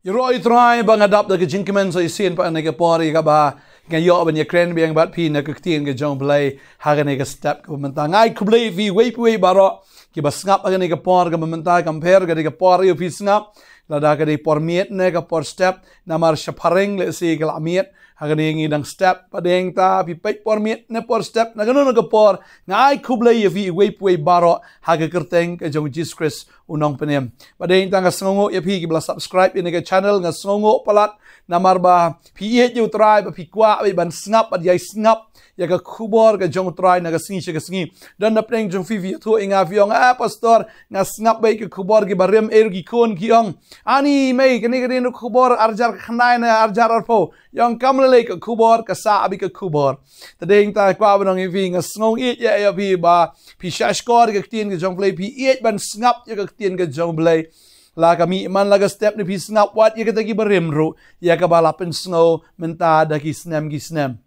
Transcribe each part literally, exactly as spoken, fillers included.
Ïaroh ïa u Trai ba nga dap da ka jingkmen sa shisien pat ha kane ka por ïa kaba nga ïoh ban ïakren biang bad phi na ka ktien ka jong U Blei ha kane ka step kaba mynta. Nga ai khublei ïa phi uwei pa uwei baroh kiba sngap ha kane ka por kaba mynta, compare ka dei ka por ïa phi sngap, lada ka dei por miet ne ka por step, namar shaphrang lehse ka la miet, ha kane ngi dang step, bad hangta phi peit por miet ne por step, na kano kano ka por, nga ai khublei ïa phi uwei pa uwei baroh ha ka kyrteng ka jong U Jisu Khrist U Nongpynim. Bad hangta nga sngewnguh ïa phi kiba la subscribe ïa kane ka channel, nga sngewnguh palat namar ba phi ïeit ïa U Trai, ba phi kwah beit ban sngap bad ïai sngap ïa ka khubor ka jong U Trai na ka sngi sha ka sngi. Don na pdeng jong phi phi ïathuh ïa nga, phi ong, "Ah, Pastor, nga sngap beit ka khubor kiba rim, eh, ki khun ki ong, 'Ani mei, kane ka dei ka khubor ar hajar khyndai ne ar hajar arphew.' Ïa ong kam lei lei, ka khubor ka sah beit ka khubor." Te hangta kwah ban ong ïa phi, nga sngew ïeit ïa, ïa phi ba phi shahshkor ïa ka ktien ka jong U Blei, phi ïeit ban sngap ïa ka ktien ka jong U Blei. La ka mih man la ka step ne phi sngap wat ïa kita kiba rim ruh, ïa kaba la pynsngew mynta da ki snem ki snem.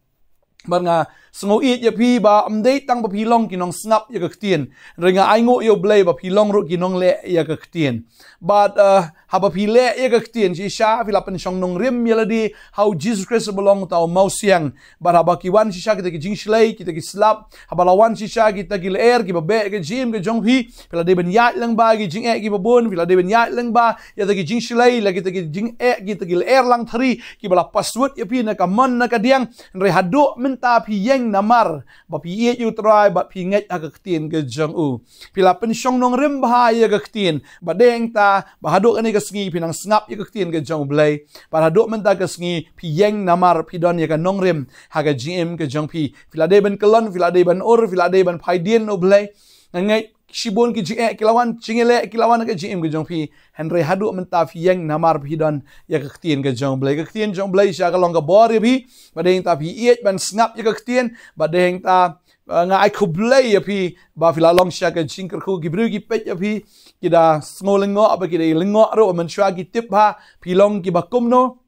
Bad nga sngew ïeit ïa phi ba ym dei tang ba phi long ki nongsngap ïa ka ktien, hynrei nga ainguh ïa U Blei ba phi long ruh ki nongleh ïa ka ktien. Bad, eh, haba phi leh ïa ka ktien, shisha phi la pynshong nongrim ïa lade ha U Jisu Khrist ba long uta u mawsiang. Bad haba ki wan shisha kita ki jingshlei, kita ki slap, haba la wan shisha kita ki lyer kiba beh ïa ka jingim ka jong phi, phi la dei ban ïaid lyngba ki jingeh kiba bun, phi la dei ban ïaid lyngba ïa kita ki jingshlei, la kita ki jingeh, kita ki lyer langthari kiba la paswut ïa phi na ka mon na ka diang. Hynrei haduh mynta phi ïeng namar ba phi ïeit ïa U Trai bad phi ngeit ha ka ktien ka jong u. Phi la pynshong nongrim bha ïa ka ktien, bad hangta ba haduh kane ka sngi phi nang sngap ïa ka ktien ka jong U Blei. Bad haduh mynta ka sngi phi ïeng namar phi don ïa ka nongrim ha ka jingim ka jong phi. Phi la dei ban kyllon, phi la dei ban ur, phi la dei ban phai dien ïa U Blei. Nga ngeit shibun ki jingeh ki la wan, jingeh leh ki la wan ha ka jingim ka jong phi. Hynrei haduh mynta phi ïeng namar phi don ïa ka ktien ka jong U Blei. Ka ktien jong U Blei shisha ka long ka bor ïa phi. Bad hangta phi ïeit ban sngap ïa ka ktien. Bad hangta, eh, nga ai khublei ïa phi ba phi la long shisha ka jingkyrkhu, ki briew ki peit ïa phi, ki da sngew lyngngoh, ba ki da lyngngoh ruh, mynshuwa ki tip ba phi long kiba kumno.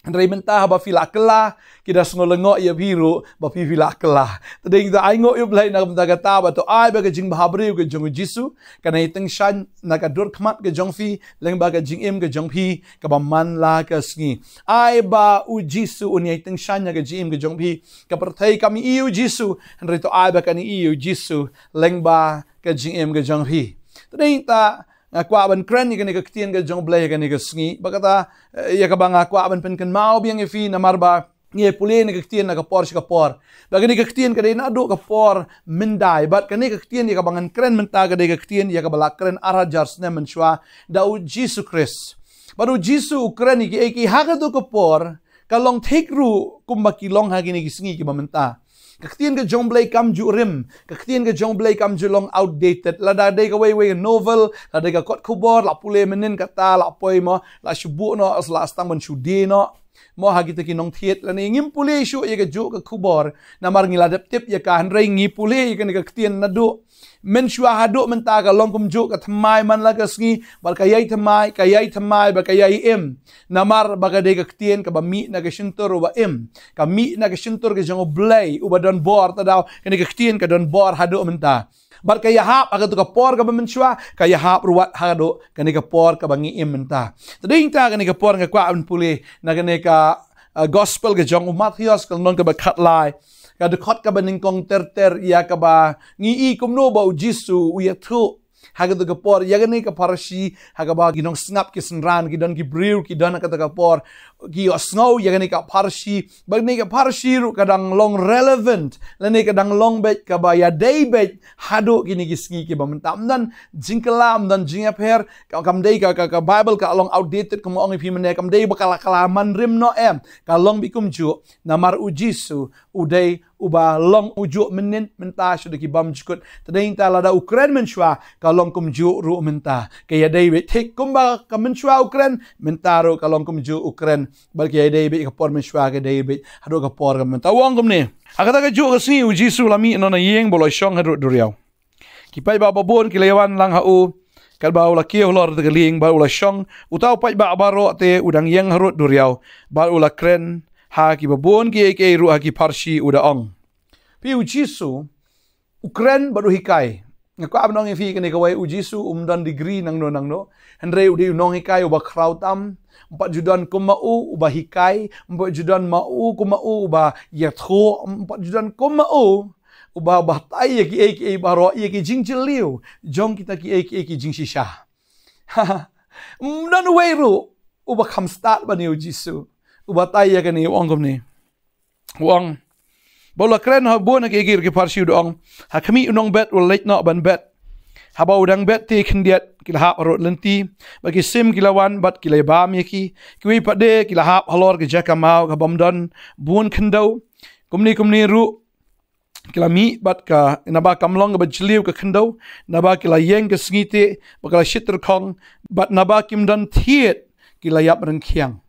Hynrei mynta haba phi la kylla, ki da sngew lyngngoh ïa phi ruh ba phi phi la kylla. Te hangta ainguh ïa U Blei na ka bynta kata, bad to ai ba ka jingbhabriew ka jong U Jisu kan ïai tyngshaiñ na ka dur khmat ka jong phi, lyngba ka jingim ka jong phi kaba man la ka sngi. Ai ba U Jisu un ïai tyngshaiñ na ka jingim ka jong phi. Ka pyrthei kam ïohi ïa U Jisu, hynrei to ai ba kan ïohi ïa U Jisu lyngba ka jingim ka jong phi. Te hangta nga kwah ban kren ïa kane ka ktien ka jong U Blei ïa kane ka sngi. Bad kata, eh, ïa kaba nga kwah ban pynkynmaw biang ïa phi namar ba ngi pule na ka ktien na ka por sha ka por. Bad kane ka ktien ka dei naduh ka por myndai. Bad kane ka ktien ïa kaba ngan kren mynta ka dei ka ktien ïa kaba la kren ar hajar snem mynshuwa da U Jisu Khrist. Bad U Jisu u kren ïa kiei kiei ha kato ka por, ka long thik ruh kumba ki long ha kine ki sngi kiba mynta. Ka ktien ka jong U Blei kam ju rim, ka ktien ka jong U Blei kam ju long outdated. Lada dei kawei kawei ka novel, lada dei ka kot khubor, la pule mynnin kata, la poi mo, la shu buh noh, la sdang ban shu die noh mo ha kita ki nongthied. Lane ngim pule shuh ïa kajuh ka khubor namar ngi la dep tip ïa ka, hynrei ngi pule ïa kane ka ktien naduh mynshuwa haduh mynta. Ka long kumjuh ka thymmai man la ka sngi, bad ka ïai thymmai, ka ïai thymmai, bad ka ïai im. Namar ba ka dei ka ktien kaba mih na ka shyntur uba im, ka mih na ka shyntur ka jong U Blei uba don bor. Te daw kane ka ktien ka don bor haduh mynta. Bad ka ïahap ha kato ka por kaba mynshuwa, ka ïahap ruh wat haduh kane ka por kaba ngi im mynta. Te hangta kane ka por nga kwah ban pule na kane ka, eh, gospel ka jong u Mathaios, ka lynnong kaba khatlai, ka dkhot kaba nyngkong ter ter, ïa kaba ngi i kumno ba U Jisu u ïathuh ha kato ka por ïa kane ka pharshi, ha kaba ki nongsngap ki synran, ki don ki briew ki don ha kato ka por, ki ïohsngew ïa kane ka pharshi. Bad kane ka pharshi ruh ka dang long relevant, lane ka dang long beit kaba ïadei beit haduh kine ki sngi kiba mynta. Ym don jingkylla, ym don jingïapher. Ka, kam dei ka, ka, ka Bible ka long outdated, kum nga ong ïa phi mynne, kam dei ba ka la, ka la man rim noh, em. Ka long beit kumjuh namar U Jisu u dei uba long kumjuh mynnin, mynta, sha da ki bymjukut. Te hangta lada u kren mynshuwa, ka long kumjuh ruh mynta. Ka ïadei beit thik, kumba ka mynshuwa u kren, mynta ruh ka long kumjuh u kren. Bad ka ïadei beit ka por mynshuwa, ka dei beit haduh ka por ka mynta. U ong kumne: Ha kata kajuh ka sngi U Jisu u la mih noh na ïing bad u la shong haduh duriaw. Ki paidbah babun ki la ïawan lang ha u, katba u la kiew halor kata ka lieng, bad u la shong. Uta u paidbah baroh te u dang ïeng harud duriaw, bad u la kren ha kiba bun kiei kiei ruh ha ki pharshi, u da ong. Phi, U Jisu u kren bad u hikai. Nga kwah ban ong ïa phi kane kawei, U Jisu um don degree nangno nangno, hynrei u dei u nonghikai uba khraw tam. Ym pat ju don kum ma u uba hikai, ym pat ju don ma u kum ma u uba ïathuh, ym pat ju don kum ma u uba batai ïa kiei kiei baroh, ïa ki jingjylliew jong kita kiei kiei ki jingshisha. Ym don uwei ruh uba kham stad ban ïa u Jisu. U batai ïa kane, u ong kumne. U ong, ba u la kren ha bun ha ki agir ki Pharisi, u da ong, ha khmih u nongbet u la leit noh ban bet. Haba u dang bet te khyndiat ki la hap harud lynti, bad ki sim ki la wan bad ki la bam ïa ki. Kiwei pat de ki la hap halor ka jaka maw kaba ym don bun khyndew. Kumne kumne ruh ki la mih bad ka, naba kam long kaba jylliew ka khyndew, naba ki la ïeng ka sngi te, bad ka la shit tyrkhong, bad naba kim don thied ki la ïap ryngkhiang.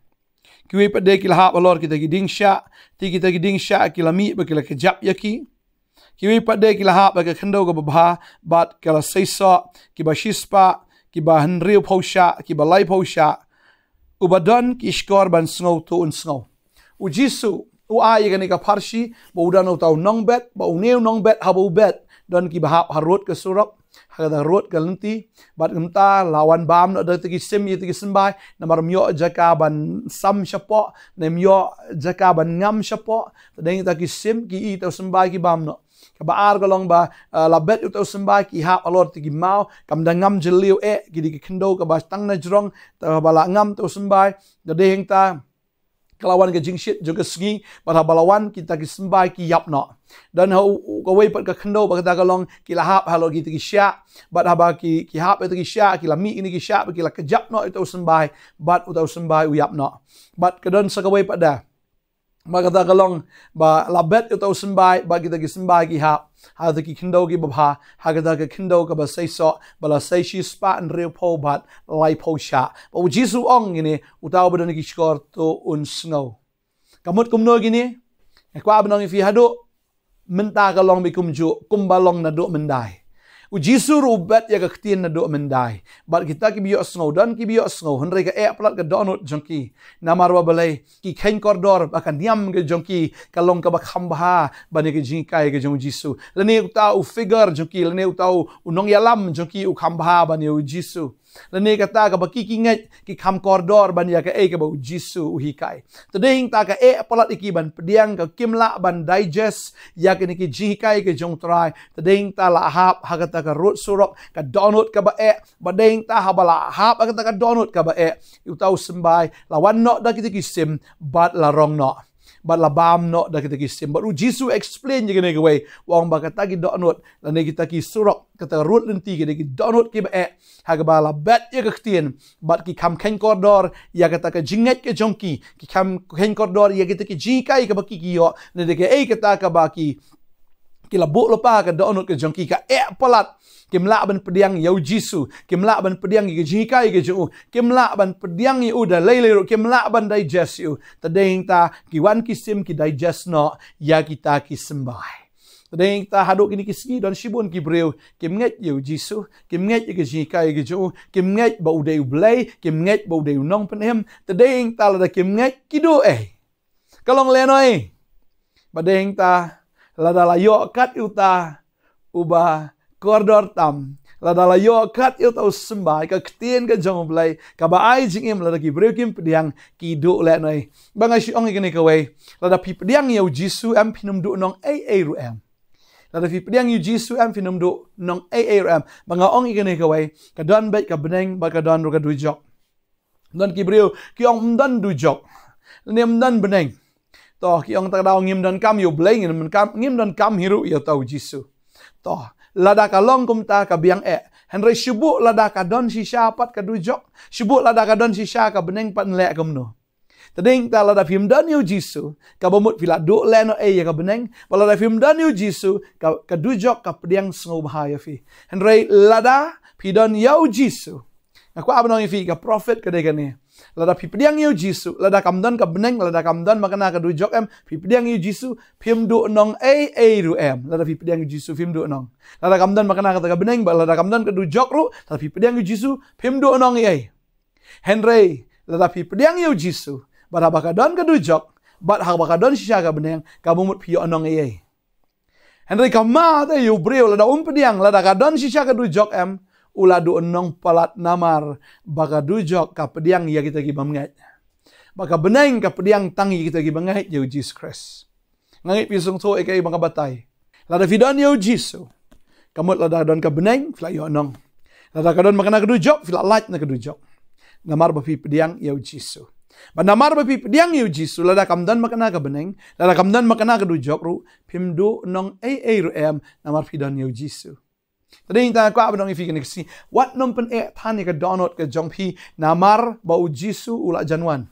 Kiwei pat de ki la hap halor kita ki dieng shah, te kita ki dieng shah ki la mih bad ki la kjap ïa ki. Kiwei pat de ki la hap ha ka khyndew kaba bha, bad ka la seisoh, kiba shispah, kiba hynriewphew shah, kiba laiphew shah. Uba don ki shkor ban sngew to un sngew. U Jisu u ai ïa kane ka pharshi ba u don uta u nongbet, ba une u nongbet haba u bet, don kiba hap harud ka surok, ha kata ka rud ka lynti, bad kumta la wan bam noh da kita ki sim ïa kita ki symbai, namar ym ïoh jaka ban sam shapoh, ne ym ïoh jaka ban ngam shapoh. Te dang kita ki sim ki i uta u symbai ki bam noh. Kaba ar ka long ba, eh, la bet uta u symbai ki hap halor kita ki maw, kam da ngam jylliew eh, ki dei ki khyndew kaba tang na jrong, te haba la ngam uta u symbai, te dang kita ka la wan ka jingshit jong ka sngi, bad haba la wan kita ki symbai ki ïap noh. Don ha u, u, kawei pat ka khyndew ba kata ka long ki la hap halor kita ki shah, bad haba ki, ki hap ïa kita ki shah, ki la mih ïa kita ki shah, bad ki la kjap noh ïa uta u symbai, bad uta u symbai u ïap noh. Bad ka don sa kawei pat de. Ba kata ka long ba la bet ïa uta u symbai, bad kita ki symbai ki hap ha kita ki khyndew kiba bha, ha kata ka khyndew kaba seisoh, ba la sei shispah hynriewphew bad laiphew shah. Bad u Jisu u ong kumne, uta uba don ki shkor to un sngew. Ka mut kumno kumne? Nga kwah ban ong ïa phi haduh mynta ka long beit kumjuh kumba long naduh myndai. U Jisu ruh u bet ïa ka ktien naduh myndai. Bad kita kiba ïohsngew, don kiba ïohsngew, hynrei ka eh palat ka dohnud jong ki. Namar ba balei? Ki kheiñ kordor ba ka niam ka jong ki ka long kaba kham bha ban ïa ka jinghikai ka jong u Jisu. Lane uta u figure jong ki, lane uta u, u nongïalam jong ki u kham bha ban ïa u Jisu. Lane kata kaba ki, ki ngeit ki kham kordor ban ïa kaei kaba u Jisu u hikai. Te dang kita ka eh palat ïa ki ban pdiang, ka kim lah ban digest ïa kine ki jinghikai ka jong u Trai. Te dang kita la hap ha kata ka rud surok, ka dohnud kaba eh, bad dang kita haba la hap ha kata ka dohnud kaba eh, uta u symbai la wan noh da kita ki sim bad la rong noh. Bad la bam noh da kita ki sim. Bad u Jisu u explain ïa kane kawei, u ong ba kata ki dohnud, lane kita ki surok, kata ka rud lynti, kine ki dohnud kiba eh, ha kaba la bet ïa ka ktien, bad ki kham kheiñ kordor ïa kata ka jingngeit ka jong ki, ki kham kheiñ kordor ïa kita ki jinghikai kaba ki, ki ïoh, ne da kaei kata kaba ki, ki la buh lypa ha ka dohnud ka jong ki, ka eh palat. Kim lah ban pdiang ïa u Jisu, kim lah ban pdiang ïa ka jinghikai ka jong u, kim lah ban pdiang ïa u da lei lei ruh, kim lah ban digest ïa u. Te dang kita ki wan ki sim ki digest noh ïa kita ki symbai. Te dang kita haduh kine ki sngi don shibun ki briew kim ngeit ïa u Jisu, kim ngeit ïa ka jinghikai ka jong u, kim ngeit ba u dei u Blei, kim ngeit ba u dei u Nongpynim. Te dang kita lada kim ngeit ki duh ei? Ka long lehnohei. Bad dang kita lada la ïoh kat ïa uta uba kordor tam, lada la ïoh kat ïa uta u symbai, ka ktien ka jong u Blei kaba ai jingim, lada ki briew kim pdiang, ki duh lehnohei. Ba nga shu ong ïa kane kawei, lada phi pdiang ïa u Jisu em, phin ym duh nong ei ei ruh em. Lada phi pdiang ïa u Jisu em, phin ym duh nong ei ei ruh em. Ba nga ong ïa kane kawei, ka don beit ka bneng bad ka don ruh ka dujok. Don ki briew ki ong ym don dujok, lane ym don bneng. To, ki ong, ta ka daw ngim donkam ïa u Blei, ngim donkam, ngim donkam hi ruh ïa uta u Jisu. To, lada ka long kumta ka biang eh. Hynrei shu buh lada ka don shisha pat ka dujok, shu buh lada ka don shisha ka bneng pat, yn leh kumno? Te dang kita lada phim don ïa u Jisu, kaba mut phi la duh lehnohei ïa ka bneng, bad lada phim don ïa u Jisu, ka, ka dujok ka pdiang sngewbha ïa phi. Hynrei lada phi don ïa u Jisu, nga kwah ban ong ïa phi, ka profit ka dei kane. Lada phi pdiang ïa u Jisu, lada kam don ka bneng, lada kam don makna ka dujok em, phi pdiang ïa u Jisu, phim duh nong ei ei ruh em. Lada phi pdiang ïa u Jisu, phim duh nong. Lada kam don makna kata ka bneng, bad lada kam don ka dujok ruh, lada phi pdiang ïa u Jisu, phim duh nong ei ei. Hynrei lada phi pdiang ïa u Jisu, bad haba ka don ka dujok, bad haba ka don shisha ka bneng, kaba mut phi ïoh nong ei ei. Hynrei ka ma te ïa u briew, lada um pdiang, lada ka don shisha ka dujok em, u la duh nongpalat namar ba ka dujok ka pdiang ïa kita ki bym ngeit. Ba ka bneng ka pdiang tang ïa kita ki bym ngeit ïa u Jisu Khrist. Nga ngeit phi sngewthuh ïa kaei ba nga batai. Lada phi don ïa u Jisu, ka mut lada don ka bneng phi la ïoh nong. Lada ka don ba kane ka dujok phi la lait na ka dujok. Namar ba phi pdiang ïa u Jisu. Ba namar ba phi pdiang ïa u Jisu, lada kam don ba kane ka bneng, lada kam don ba kane ka dujok ruh, phim duh nong ei ei ruh em, namar phi don ïa u Jisu. Te dei tang kwah ban ong ïa phi kane ka sngi, wat nym pyneh than ïa ka dohnud ka jong phi, namar ba u Jisu u la jan wan.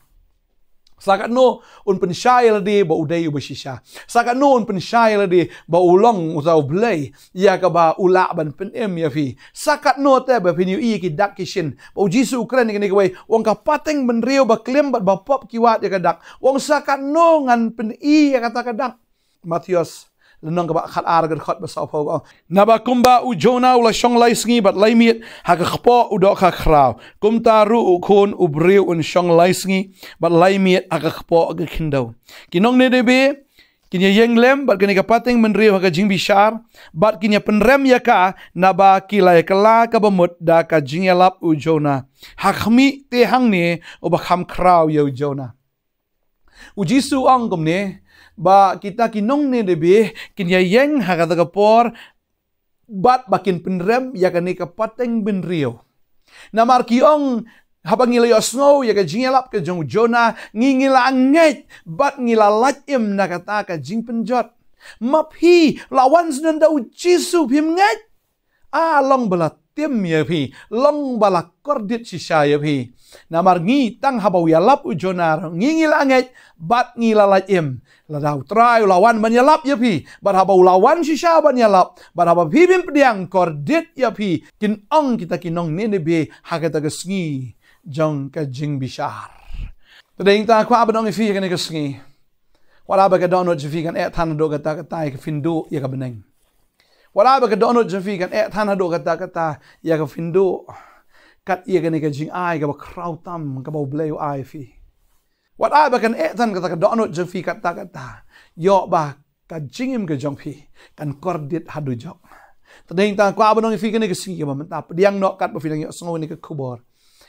Sa katno un pynshai ïa lade ba u dei uba shisha. Sa katno un pynshai ïa lade ba u long uta u Blei, ïa kaba u lah ban pynim ïa phi. Sa katno te ba phin ïohi ïa ki dak ki shin, ba u Jisu u kren ïa kane kawei, u ong ka pateng bynriew ba klim bad ba pop ki wad ïa ka dak. U ong sa katno ngan pyni ïa kata ka dak. Mathaios lynnong kaba khatar ka dkhot ba sawphew ka ong, naba kumba u Jonah u la shong lai sngi bad lai miet ha ka kpoh u dohkha khraw, kumta ruh u Khun u briew un shong lai sngi bad lai miet ha ka kpoh ka khyndew. Ki nong Nineveh kin ïa ïeng lem bad kane ka pateng bynriew ha ka jingbishar, bad kin ïa pynrem ïa ka, naba ki la ïa kylla kaba mut da ka jingïalap u Jonah. Ha khmih te hangne uba kham khraw ïa u Jonah. U Jisu u ong kumne, ba kita ki nong Nineveh kin ïa ïeng ha kata ka por, bad ba kin pynrem ïa kane ka pateng bynriew. Namar ki ong, haba ngi la ïohsngew ïa ka jingïalap ka jong u Jonah, ngi ngi la ngeit bad ngi la lait im na kata ka jingpynjot. Ma phi, la wan sdang da u Jisu phim ngeit? A long ba la tim ïa phi, long ba la kordit shisha ïa phi. Namar ngi tang haba u ïalap u Jonah ruh ngi ngi la ngeit bad ngi la lait im. Lada u Trai u la wan ban ïalap ïa phi, bad haba u la wan shisha ban ïalap, bad haba phi phim pdiang kordit ïa phi, kin ong kita ki nong Nineveh ha kata ka sngi jong ka jingbishar. Te dei tang kwah ban ong ïa phi kane ka sngi, wat la ba ka dohnud jong phi kan eh than haduh katta katta ïa ka phin duh ïa ka bneng. Wat la ba ka dohnud jong phi kan eh than haduh katta katta ïa ka phin duh kat ïa kane ka jingai kaba khraw tam kaba u Blei u ai phi. Wat la ba kan eh than kata ka dohnud jong phi katta katta, ïoh ba ka jingim ka jong phi kan kordit ha dujok. Te dei tang kwah ban ong ïa phi kane ka sngi kaba mynta, pdiang noh katba phi dang ïohsngew ïa kane ka khubor.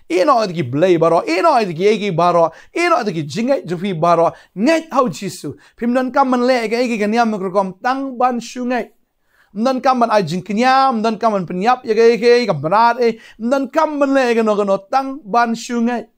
Ïeh noh ïa ki blei baroh, ïeh noh ïa ki ei ki baroh, ïeh noh ïa ki jingngeit jong phi baroh. Ngeit ha u Jisu. Phim donkam ban leh ïa kaei kaei ka niam ka rukom tang ban shu ngeit. Ym donkam ban ai jingkñia, ym donkam ban pynïap ïa kaei kaei ka mrad ei, ym donkam ban leh ïa kano kano tang ban shu ngeit.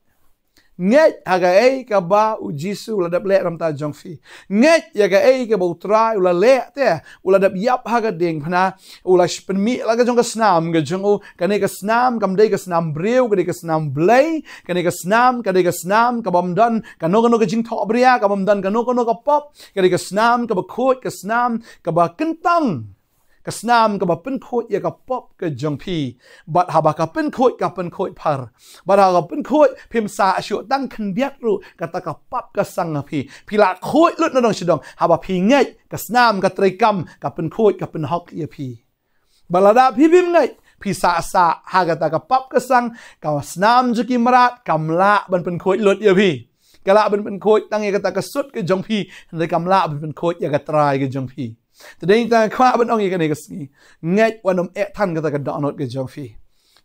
Ngeit ha kaei kaba u Jisu u la dep leh na ka bynta jong phi. Ngeit ïa kaei kaba u Trai u la leh te, u la dep ïap ha ka diengphna, u la pynmih la ka jong ka snam ka jong u, kane ka snam kam dei ka snam briew, ka dei ka snam Blei, kane ka snam ka dei ka snam ka bym don kano kano ka jingthohbria, ka bym don kano kano ka pop, ka dei ka snam kaba khuid, ka snam kaba kyntang, ka snam kaba pynkhuid ïa ka pop ka jong phi. Bad haba ka pynkhuid, ka pynkhuid phar. Bad haba ka pynkhuid, phim sah shuh tang khyndiat ruh kata ka pap ka sang ha phi. Phi la khuid lut na dong sha dong. Haba phi ngeit, ka snam ka treikam, ka pynkhuid, ka pynhok ïa phi. Bad lada phi phim ngeit, phi sah sah ha kata ka pap ka sang, ka snam jong ki mrad kam lah ban pynkhuid lut ïa phi. Ka lah ban pynkhuid tang ïa kata ka sut ka jong phi, hynrei kam lah ban pynkhuid ïa ka trai ka jong phi. Te dei tang kwah ban ong ïa kane ka sngi, ngeit, wat nym eh than kata ka dohnud ka jong phi.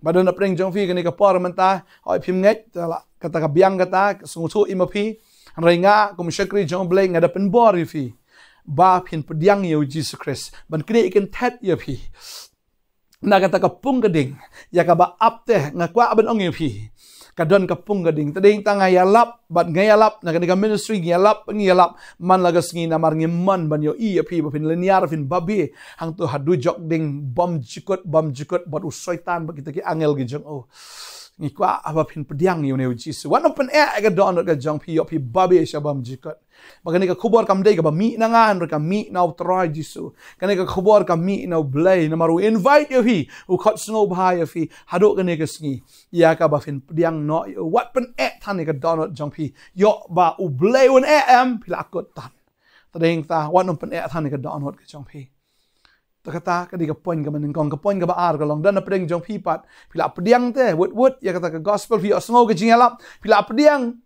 Ba don na pdeng jong phi kane ka por mynta, hooid phim ngeit, te la kata ka biang kata, sngewthuh im ma phi. Hynrei nga kum shakri jong u Blei nga da pynbor ïa phi ba phin pdiang ïa u Jisu Khrist ban knieh kynthet ïa phi na kata ka pung ka ding, ïa kaba ap te nga kwah ban ong ïa phi, ka don ka pung ka ding. Te dei tang nga ïalap bad nga ïalap na kane ka ministry, nga ïalap, nga ïalap man la ka sngi namar ngim mon ban ïohi ïa phi ba phin lynñiar, phin babe hangto ha dujok ding bymjukut bymjukut bad u Soitan bad kita ki angel ki jong u. Ngi kwah ba phin pdiang ïa une u Jisu. Wat nym pyneh ïa ka dohnud ka jong phi, ïoh phi babe sha bymjukut. Ba kane ka khubor kam dei kaba mih na nga, hynrei ka mih na u Trai Jisu. Kane ka khubor ka mih na u Blei, namar u invite ïa phi, u khot sngewbha ïa phi haduh kane ka sngi, ïa kaba phin pdiang noh ïa u. Wat pyneh than ïa ka dohnud jong phi, ïoh ba u Blei un eh em, phi la kut tan. Te dei tang wat nym pyneh than ïa ka dohnud ka jong phi. Te kata ka dei ka point kaba nyngkong. Ka point kaba ar ka long, don na pdeng jong phi pat, phi la pdiang te wut wut ïa kata ka gospel, phi ïohsngew ka jingïalap, phi la pdiang.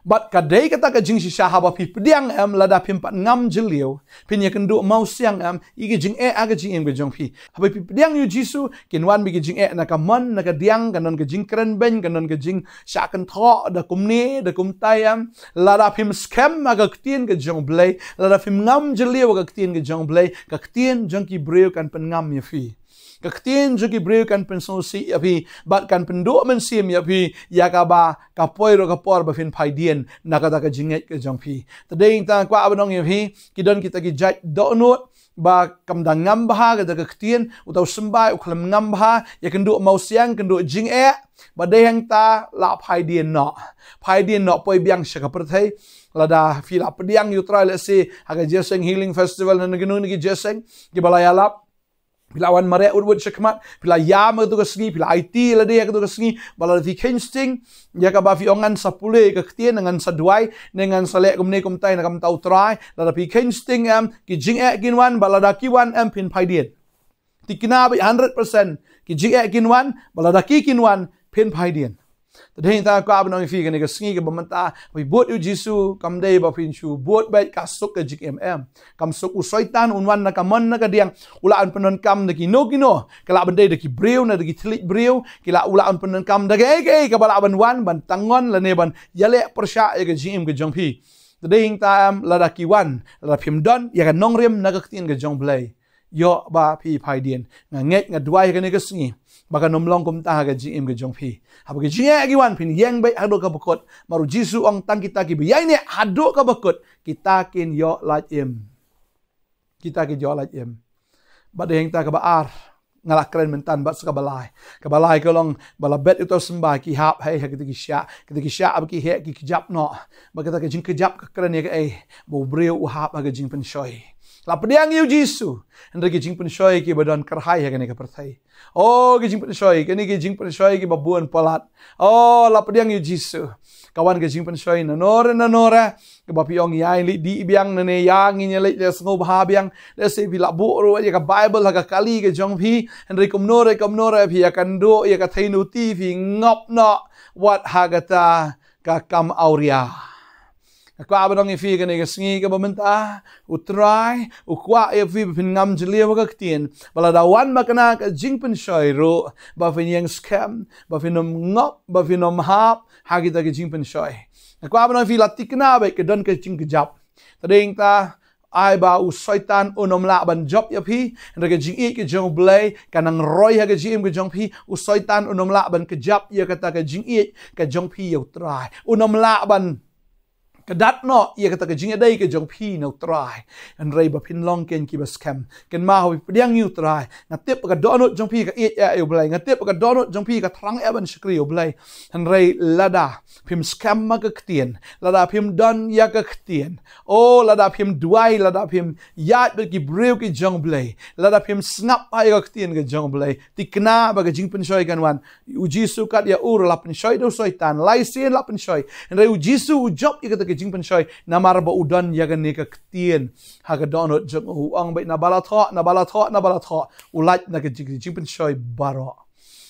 Bad ka dei kata ka jingshisha haba phi pdiang em, lada phim pat ngam jylliew, phin ïakynduh mawsiang em ïa ki jingeh ha ka jingim ka jong phi. Haba phi pdiang ïa u Jisu, kin wan bad ki jingeh na ka mon, na ka diang, kan don ka jingkren beiñ, kan don ka jingshah kynthoh da kumne da kumtai em. Lada phim skhem ha ka ktien ka jong U Blei, lada phim ngam jylliew ha ka ktien ka jong U Blei, ka ktien jong ki briew kan pynngam ïa phi. Ka ktien jong ki briew kan pynsngewsih ïa phi, bad kan pynduh mynsiem ïa phi, ïa kaba ka poi ruh ka por ba phin phai dien na kata ka jingngeit ka jong phi. Te dei tang kwah ban ong ïa phi, ki don kita ki jait dohnud ba kam da ngam bha kata ka ktien, uta u symbai u khlem ngam bha, ïakynduh mawsiang, kynduh jingeh, ba dei hangta la phai dien noh. Phai dien noh, poi biang sha ka pyrthei. Lada phi la pdiang ïa u Trai, lehse ha ka Jingïaseng Healing Festival, na kino kino ki jingïaseng kiba la ïalap, phi la wan mareh wut wut sha khmat, phi la ïam ha kato ka sngi, phi la aiti lade ha kato ka sngi, ba lada phi kheiñ sting ïa kaba phi ong, ngan sa pule ïa ka ktien, ngan sa duwai, ne ngan sa leh kumne kumtai na ka bynta u Trai, lada phi kheiñ sting em, ki jingeh kin wan, bad lada ki wan em, phin phai dien. Thikna beit hundred percent, ki jingeh kin wan, bad lada ki kin wan, phin phai dien. Te dei tang kwah ban ong ïa phi kane ka sngi kaba mynta, phi bud ïa u Jisu, kam dei ba phin shu bud beit ka suk ka jingim em. Kam suk, u Soitan un wan na ka mon na ka diang, u lah ban pyndonkam da kino kino, ka lah ban dei da ki briew, na da ki thylliej briew, ki lah, u lah ban pyndonkam da kaei kaei kaba lah ban wan ban tangon lane ban ïaleh pyrshah ïa ka jingim ka jong phi. Te dei tang em, lada ki wan, lada phim don ïa ka nongrim na ka ktien ka jong U Blei, ïoh ba phi phai dien. Nga ngeit, nga duwai ha kane ka sngi ba kan ym long kumta ha ka jingim ka jong phi. Haba ki jingeh ki wan, phin ïeng beit haduh kaba kut. Namar u Jisu u ong, tang kita kiba ïaineh haduh kaba kut, kita kin ïoh lait im. Kita kin ïoh lait im. Bad dei hangta kaba ar, nga la kren mynta bad sa kaba lai. Kaba lai ka long, ba la bet ïa uta u symbai, ki hap hi ha kita ki shiah. Kita ki shiah ba ki heh, ki kjap noh. Bad kata ka jingkjap ka kren ïa kaei? Ba u briew u hap ha ka jingpynshoi. La pdiang ïa u Jisu, hynrei ki jingpynshoi kiba don kyrhai ha kane ka pyrthei. Oh, ki jingpynshoi, kine ki jingpynshoi kiba bun palat. Oh, la pdiang ïa u Jisu, ka wan ka jingpynshoi nangne nangne, kaba phi ong, ïa ngin leit dih biang nangne, ïa ngin ïaleit leh sngewbha biang. Lehse phi la buh ruh ïa ka Baibl ha ka kali ka jong phi, hynrei kumno re kumno re phi ïakynduh ïa ka theiñ nuti, phi ngop noh wat ha kata ka kam awria. Nga kwah ban ong ïa phi kane ka sngi kaba mynta, u Trai u kwah ïa phi ba phin ngam jylliew ha ka ktien, ba lada wan ma kane ka jingpynshoi ruh, ba phin ïeng skhem, ba phin ym ngop, ba phin ym hap ha kita ki jingpynshoi. Nga kwah ban ong ïa phi, la thikna beit, ka don ka jingkjap. Te dei tang, ai ba u Soitan un ym lah ban jop ïa phi. Hynrei ka jingïeit ka jong U Blei ka nang roi ha ka jingim ka jong phi. U Soitan un ym lah ban kjap ïa kata ka jingïeit ka jong phi ïa u Trai. Un ym lah ban kdat noh ïa kata ka jingïadei ka jong phi na u Trai. Hynrei ba phin long keiñ kiba skhem. Kynmaw, haba phi pdiang ïa u Trai, nga tip ba ka dohnud jong phi ka ïeit ïa u Blei. Nga tip ba ka dohnud jong phi ka thrang ïa ban shakri ïa u Blei. Hynrei lada phim skhem ma ka ktien, lada phim don ïa ka ktien, oh, lada phim duwai, lada phim ïaid bad ki briew ki jong U Blei, lada phim sngap ïa ka ktien ka jong U Blei, thikna ba ka jingpynshoi kan wan. U Jisu kat ïa u ruh la pynshoi da u Soitan, lai sien la pynshoi. Hynrei u Jisu u jop ïa kata ka jingpynshoi namar ba u don ïa kane ka ktien ha ka dohnud jong u. U ong beit, naba la thoh, naba la thoh, naba la thoh, u lait na ka jing, jingpynshoi baroh.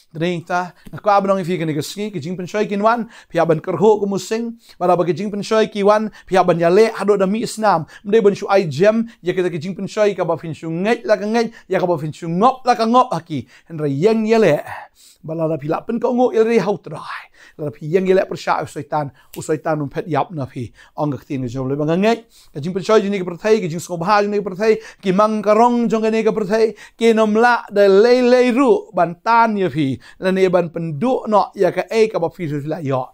Te dei tang, nga kwah ban ong ïa phi kane ka sngi, ki jingpynshoi kin wan, phi hap ban kyrhuh kum u sing. Bad haba ki jingpynshoi ki wan, phi hap ban ïaleh haduh da mih snam. Ym dei ban shu ai jem ïa kita ki jingpynshoi kaba phin shu ngeit la ka ngeit, ïa kaba phin shu ngop la ka ngop ha ki. Hynrei ïeng ïaleh. Bad lada phi la pynkohnguh ïalade ha u Trai, lada phi ïeng ïaleh pyrshah ïa u Soitan, u Soitan um phet ïap na phi, ong ka ktien ka jong U Blei. Ba nga ngeit, ka jingpynshoi jong kane ka pyrthei, ka jingsngewbha jong kane ka pyrthei, ki mang ka rong jong kane ka pyrthei, kin ym lah da lei lei ruh ban tan ïa phi, lane ban pynduh noh ïa kaei kaba phi ruh phi la ïoh.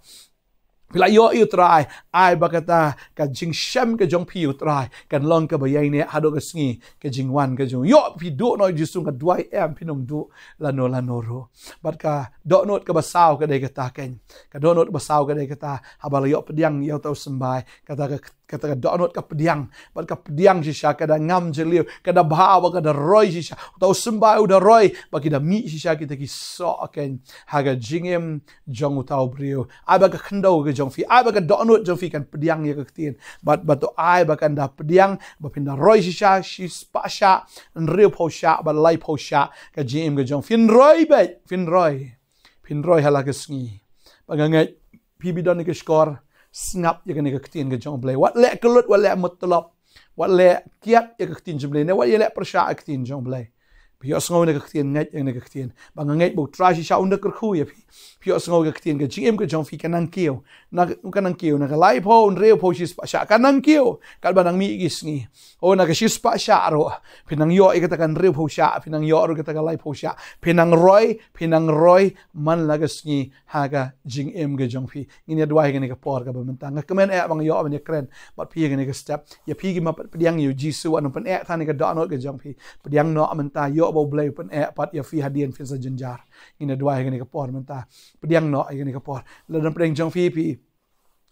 Phi la ïoh ïa u Trai, ai ba kata ka jingshem ka jong phi ïa u Trai kan long kaba ïaineh haduh ka sngi ka jingwan ka jong u. Ïoh phi duh noh ïa u Jisu, nga duwai em phin ym duh lano lano ruh. Bad ka dohnud kaba saw ka dei kata keiñ. Ka dohnud kaba saw ka dei kata, haba la ïoh pdiang ïa uta u symbai, kata ka, kata ka dohnud ka pdiang. Bad ka pdiang shisha, ka da ngam jylliew, ka da bha, bad ka da roi shisha. Uta u symbai u da roi, bad ki da mih shisha kita ki soh keiñ ha ka jingim jong uta u briew. Ai ba ka khyndew ka jong phi, ai ba ka dohnud jong phi kan pdiang ïa ka ktien. Bad, bad to ai ba kan da pdiang, ba phin da roi shisha shispah shah, hynriewphew shah, bad laiphew shah ka jingim ka jong phi. Phin roi beit, phin roi. Phin roi ha la ka sngi. Ba nga ngeit phi ba don ha ka shkor, sngap ïa kane ka ktien ka jong U Blei. Wat leh kyllut, wat leh mutlop, wat leh kiad ïa ka ktien jong U Blei, ne wat ïaleh pyrshah ïa ka ktien jong U Blei. Phi ïohsngew na ka ktien, ngeit ïa kane ka ktien. Ba nga ngeit ba U Trai shisha un da kyrkhu ïa phi. Phi ïohsngew ka ktien, ka jingim ka jong phi ka nang kiew. Na ka, ka nang kiew, na ka laiphew, hynriewphew, shispah shah, ka nang kiew. Katba nang mih ki sngi. O, na ka shispah shah ruh, phi nang ïoh ïa kata ka hynriewphew shah, phi nang ïoh ruh kata ka laiphew shah. Phi nang roi, phi nang roi man la ka sngi ha ka jingim ka jong phi. Ngin ïa duwai ha kane ka por kaba mynta. Nga kmen eh ba nga ïoh ban ïakren bad phi ha kane ka step. Ïa phi kiba pdiang ïa U Jisu, wat nang pyneh than ïa ka dohnud ka jong phi. Pdiang noh mynta, ïoh ba U Blei u pyneh pat ïa phi hadien phin sa jynjar. Ngin ïa duwai ha kane ka por mynta. Pdiang noh ha kane ka por. Lada na pdeng jong phi, phi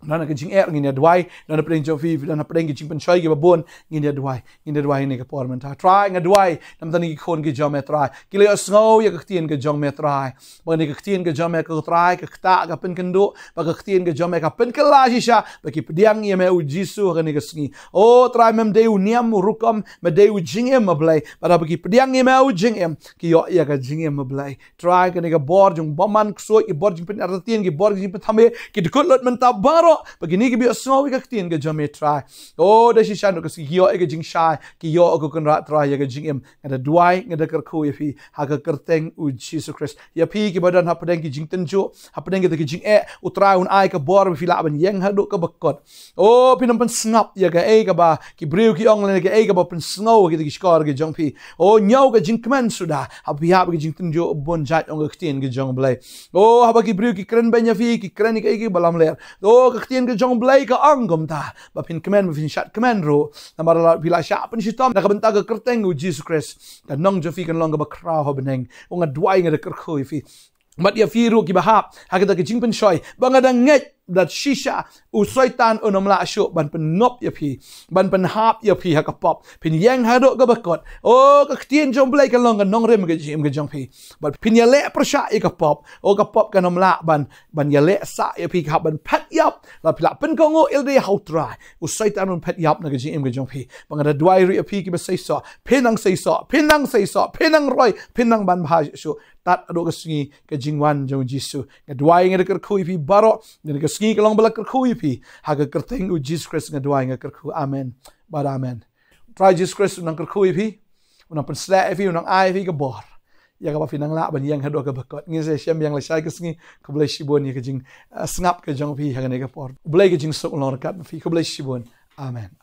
don ka jingeh, ngin ïa duwai. Lada na pdeng jong phi, lada na pdeng ki jingpynshoi kiba bun, ngin ïa duwai. Ngin ïa duwai ha kane ka por mynta. Trai, nga duwai namar kine ki khun ki jong me, Trai. Ki la ïohsngew ïa ka ktien ka jong me, Trai. Ba kane ka ktien ka jong me, ko Trai, ka ktah, ka pynkynduh. Ba ka ktien ka jong me ka pynkylla shisha ba ki pdiang ïa me, U Jisu, ha kane ka sngi. O Trai, mem dei u niam u rukom, me dei u jingim, A Blei. Bad haba ki pdiang ïa me, u jingim, ki ïoh ïa ka jingim, A Blei. Trai, kane ka bor jong bymman ksuid, ki bor jingpynartatien, ki bor jingpynthame, ki dkut lut mynta baroh. Ba kine kiba ïohsngew ïa ka ktien ka jong me, Trai. O, da shisha noh ka sngi ki ïoh ïa ka jingshai, ki ïoh, ko Kynrad Trai, ïa ka jingim. Nga da duwai, nga da kyrkhu ïa phi ha ka kyrteng U Jisu Khrist. Ïa phi kiba don hapdeng ki jingtynjuh, hapdeng kita ki jingeh, U Trai un ai ka bor ba phi lah ban ïeng haduh kaba kut. O, phin ym pynsngap ïa kaei kaba ki briew ki ong lane kaei kaba pynsngew ha kita ki shkor ki jong phi. O, ñiew ka jingkmen suda haba phi hap ha ki jingtynjuh bun jait, ong ka ktien ka jong U Blei. O, haba ki briew ki kren beiñ ïa phi, ki kren ïa kaei kaba lamler. O, ka ktien ka jong U Blei ka ong kumta, ba phin kmen, ba phin shad kmen ruh. Namar lada phi la shah pynshitom na ka bynta ka kyrteng U Jisu Khrist, ka nong jong phi kan long kaba khraw ha bneng. O, nga duwai, nga da kyrkhu ïa phi. Bad ïa phi ruh kiba hap ha kita ki jingpynshoi, ba nga da ngeit da shisha u Soitan un ym lah shuh ban pynngop ïa phi, ban pynhap ïa phi ha ka pop. Phin ïeng haduh kaba kut. O, ka ktien jong U Blei kan long ka nongrim ka jingim ka jong phi. Bad phin ïaleh pyrshah ïa ka pop. O, ka pop kan ym lah ban, ban ïaleh sah ïa phi, ka hap ban phet ïap. Lada phi la pynkohnguh ïalade ha U Trai, u Soitan un phet ïap na ka jingim ka jong phi. Ba nga da duwai ruh ïa phi kiba seisoh, phin nang seisoh, phin nang seisoh, phin nang roi, phin nang ban bha shuh. Tad haduh ka sngi ka jingwan jong U Jisu. Nga duwai, nga da kyrkhu ïa phi baroh. Kane ka sngi ka long ba la kyrkhu ïa phi. Ha ka kyrteng U Jisu Khrist nga duwai, nga kyrkhu. Amen. Bad amen. Trai Jisu Khrist un nang kyrkhu ïa phi, un nang pynshlur ïa phi, un nang ai ïa phi ka bor, ïa kaba phin nang lah ban ïeng haduh kaba kut. Ngin sa ïashem biang lashai ka sngi. Khublei shibun ïa ka jing, eh, sngap ka jong phi ha kane ka por. Khublei, ka jingsuk long ryngkat bad phi. Khublei shibun. Amen.